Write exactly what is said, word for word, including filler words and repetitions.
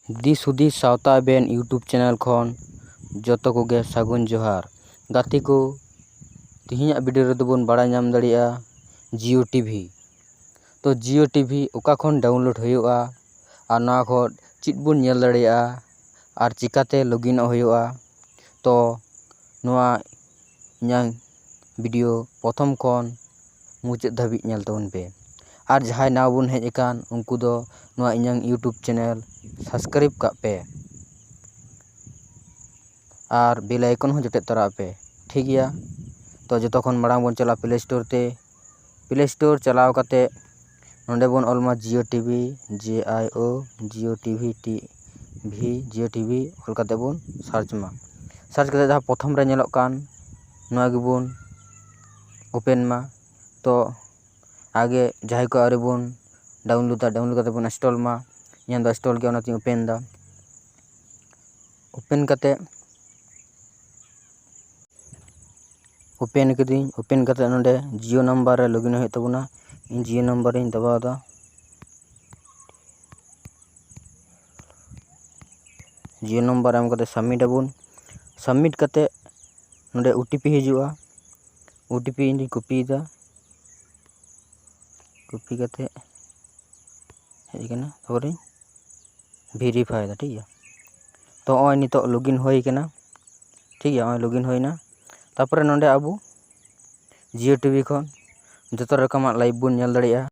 ᱫᱤᱥ ᱦᱩᱫᱤᱥ ᱥᱟᱶᱛᱟ ᱮᱵᱷᱮᱱ YouTube ᱪᱮᱱᱮᱞ ᱠᱷᱚᱱ ᱡᱚᱛᱚ ᱠᱚᱜᱮ ᱥᱟᱹᱜᱩᱱ ᱡᱚᱦᱟᱨ᱾ ᱜᱟᱛᱮ ᱠᱚ, ᱛᱮᱦᱮᱧᱟᱜ ᱵᱷᱤᱰᱤᱭᱳ ᱨᱮᱫᱚ ᱵᱚᱱ ᱵᱟᱲᱟᱭ ᱧᱟᱢ ᱫᱟᱲᱮᱭᱟᱜᱼᱟ ᱡᱤᱭᱳ ᱴᱤᱵᱷᱤ᱾ ᱛᱚ ᱡᱤᱭᱳ ᱴᱤᱵᱷᱤ ᱚᱠᱟ ᱠᱷᱚᱱ ᱰᱟᱣᱩᱱᱞᱳᱰ ᱦᱩᱭᱩᱜᱼᱟ ᱟᱨ ᱱᱚᱣᱟ ᱠᱷᱚᱱ ᱪᱮᱫ ᱵᱚᱱ ᱧᱮᱞ ᱫᱟᱲᱮᱭᱟᱜᱼᱟ ᱟᱨ ᱪᱤᱠᱟᱛᱮ ᱞᱚᱜᱤᱱᱚᱜ ᱦᱩᱭᱩᱜᱼᱟ, ᱛᱚ ᱱᱚᱣᱟ ᱤᱧᱟᱹᱝ ᱵᱷᱤᱰᱤᱭᱳ ᱯᱨᱚᱛᱷᱚᱢ ᱠᱷᱚᱱ ᱢᱩᱪᱟᱹᱫ ᱫᱷᱟᱹᱵᱤᱡ ᱧᱮᱞ ᱛᱟᱵᱚᱱ ᱯᱮ᱾ ᱟᱨ ᱡᱟᱦᱟᱸᱭ ᱱᱟᱣᱟ ᱵᱚᱱ ᱦᱮᱡ ᱟᱠᱟᱱ, ᱩᱱᱠᱩ ᱫᱚ ᱱᱚᱣᱟ ᱤᱧᱟᱹᱝ YouTube ᱪᱮᱱᱮᱞ ᱥᱟᱵᱥᱠᱨᱟᱭᱤᱵᱽ ᱠᱟᱜ ᱯᱮ ᱟᱨ ᱵᱮᱞ ᱟᱭᱠᱚᱱ ᱦᱚᱸ ᱡᱚᱴᱮᱫ ᱛᱚᱨᱟᱜ ᱯᱮ᱾ ᱴᱷᱤᱠ ᱜᱮᱭᱟ, ᱛᱚ ᱡᱚᱛᱚ ᱠᱷᱚᱱ ᱢᱟᱲᱟᱝ ᱵᱚᱱ ᱪᱟᱞᱟᱜᱼᱟ ᱯᱞᱮ ᱥᱴᱳᱨ ᱛᱮ᱾ ᱯᱞᱮ ᱥᱴᱳᱨ ᱪᱟᱞᱟᱣ ᱠᱟᱛᱮ ᱱᱚᱰᱮ ᱵᱚᱱ ᱚᱞ ᱢᱟ ᱡᱤᱭᱳ ᱴᱤᱵᱷᱤ, ᱡᱮ ᱟᱭ ᱳ, ᱡᱤᱭᱳ ᱴᱤᱵᱷᱤ, ᱴᱤ ᱵᱷᱤ, ᱡᱤᱭᱳ ᱴᱤᱵᱷᱤ ᱚᱞ ᱠᱟᱛᱮ ᱵᱚᱱ ᱥᱟᱨᱪ ᱢᱟ᱾ ᱥᱟᱨᱪ ᱠᱟᱛᱮ ᱡᱟᱦᱟᱸ ᱯᱨᱚᱛᱷᱚᱢ ᱨᱮ ᱧᱮᱞᱚᱜ ᱠᱟᱱ, ᱱᱚᱣᱟ ᱜᱮᱵᱚᱱ ᱳᱯᱮᱱ ᱢᱟ᱾ ᱛᱚ ᱟᱜᱮ ᱡᱟᱦᱟᱸᱭ ᱠᱚ ᱟᱹᱣᱨᱤ ᱵᱚᱱ ᱰᱟᱣᱩᱱᱞᱳᱰᱟ, ᱰᱟᱣᱩᱱᱞᱳᱰ ᱠᱟᱛᱮ ᱵᱚᱱ ᱤᱱᱥᱴᱚᱞ ᱢᱟ᱾ ᱤᱧᱟᱹᱜ ᱫᱚ ᱤᱱᱥᱴᱚᱞ ᱜᱮ, ᱚᱱᱟᱛᱤᱧ ᱳᱯᱮᱱ ᱮᱫᱟ᱾ ᱳᱯᱮᱱ ᱠᱟᱛᱮ ᱳᱯᱮᱱ ᱠᱤᱫᱟᱹᱧ᱾ ᱳᱯᱮᱱ ᱠᱟᱛᱮ ᱱᱚᱰᱮ ᱡᱤᱭᱳ ᱱᱟᱢᱵᱟᱨ ᱨᱮ ᱞᱚᱜᱤᱱ ᱦᱩᱭᱩᱜ ᱛᱟᱵᱚᱱᱟ᱾ ᱤᱧ ᱡᱤᱭᱳ ᱱᱟᱢᱵᱟᱨ ᱤᱧ ᱫᱟᱵᱟᱣ ᱮᱫᱟ᱾ ᱡᱤᱭᱳ ᱱᱟᱢᱵᱟᱨ ᱮᱢ ᱠᱟᱛᱮ ᱥᱟᱵᱢᱤᱴ ᱟᱵᱚᱱ᱾ ᱥᱟᱵᱢᱤᱴ ᱠᱟᱛᱮ ᱱᱚᱰᱮ ᱳ ᱴᱤ ᱯᱤ ᱦᱤᱡᱩᱜᱼᱟ᱾ ᱳ ᱴᱤ ᱯᱤ ᱤᱧ ᱫᱩᱧ ᱠᱚᱯᱤᱭᱮᱫᱟ᱾ ᱠᱚᱯᱤ ᱠᱟᱛᱮ ᱦᱮᱡ ᱟᱠᱟᱱᱟ, ᱛᱟᱨᱯᱚᱨᱮᱧ ᱵᱷᱮᱨᱤᱯᱷᱟᱭ ᱮᱫᱟ, ᱴᱷᱤᱠ ᱜᱮᱭᱟ᱾ ᱛᱚ ᱱᱚᱜᱼᱚᱭ ᱱᱤᱛᱚᱜ ᱞᱚᱜᱤᱱ ᱦᱩᱭ ᱟᱠᱟᱱᱟ, ᱴᱷᱤᱠ ᱜᱮᱭᱟ, ᱱᱚᱜᱼᱚᱭ ᱞᱚᱜᱤᱱ ᱦᱩᱭᱱᱟ᱾ ᱛᱟᱨᱯᱚᱨᱮ ᱱᱚᱰᱮ ᱟᱵᱚ ᱡᱤᱭᱳ ᱴᱤᱵᱷᱤ ᱠᱷᱚᱱ ᱡᱚᱛᱚ ᱨᱚᱠᱚᱢᱟᱜ ᱞᱟᱭᱤᱵᱷ ᱵᱚᱱ ᱧᱮᱞ ᱫᱟᱲᱮᱭᱟᱜᱼᱟ᱾